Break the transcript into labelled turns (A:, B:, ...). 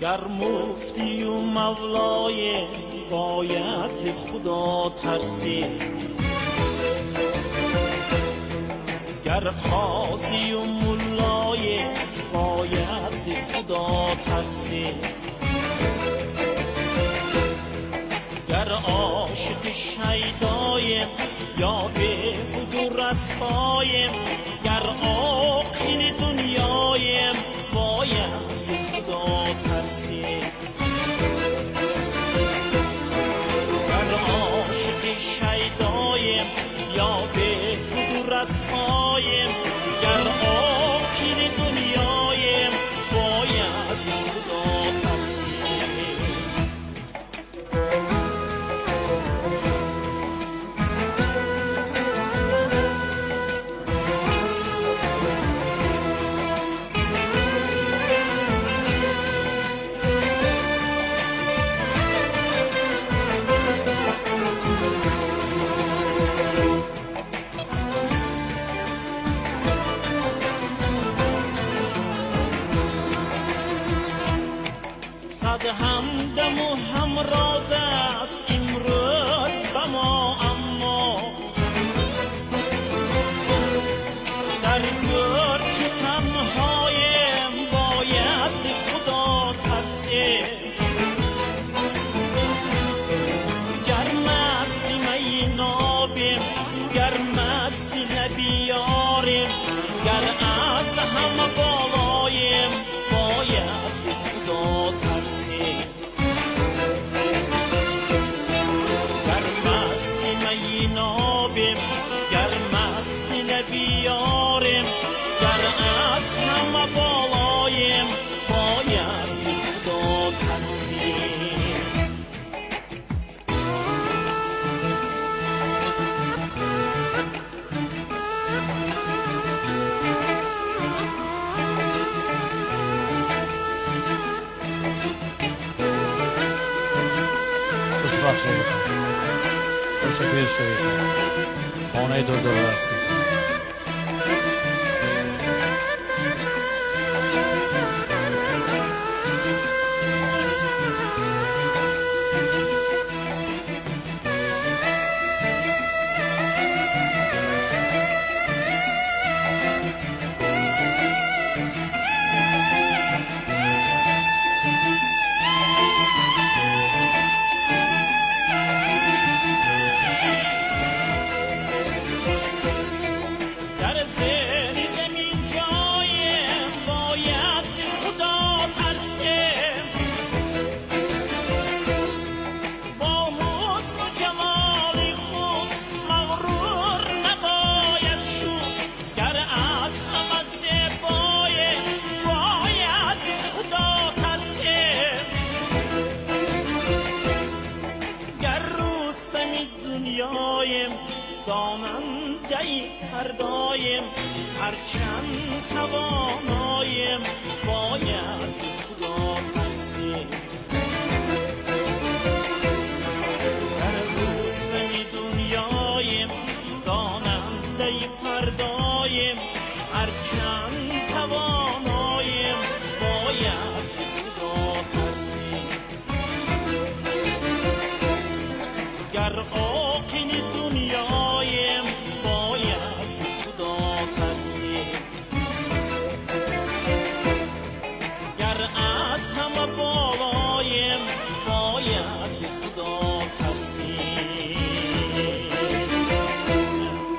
A: Гар муфтию мавлоем, бояд зи Худо тарсем. Гар қозию муллоем, бояд зи Худо тарсем. Гар ошиқи шайдоем, ё бехуду расвоем, гар оқили дунёем, бояд зи Худо тарсем. Гар ошиқи шайдоем, ё бехуду расвоем, гар оқили дунёем, бояд зи Худо тарсем. صد همدم و همراز است امروز به ما، اما در گور چو تنهایم، باید ز خدا ترسیم. گر مست می نابیم، گر مست لب یاریم، گر از همه بالایم، باید ز خدا ترسیم. گر مست می نابیم، گر مست لب یاریم، گر از همه بالایم، باید ز خدا ترسیم.
B: خوشبخت شوید، خوشپیر شوید، خانه دور هستید.
A: در زیر زمین جایم، باید ز خدا ترسیم. با حسن و جمال خود مغرور نباید شد. گر از همه زیبایم، باید ز خدا ترسیم. گر رستم دنیایم، داننده فردایم، هرچند توانایم، باید ز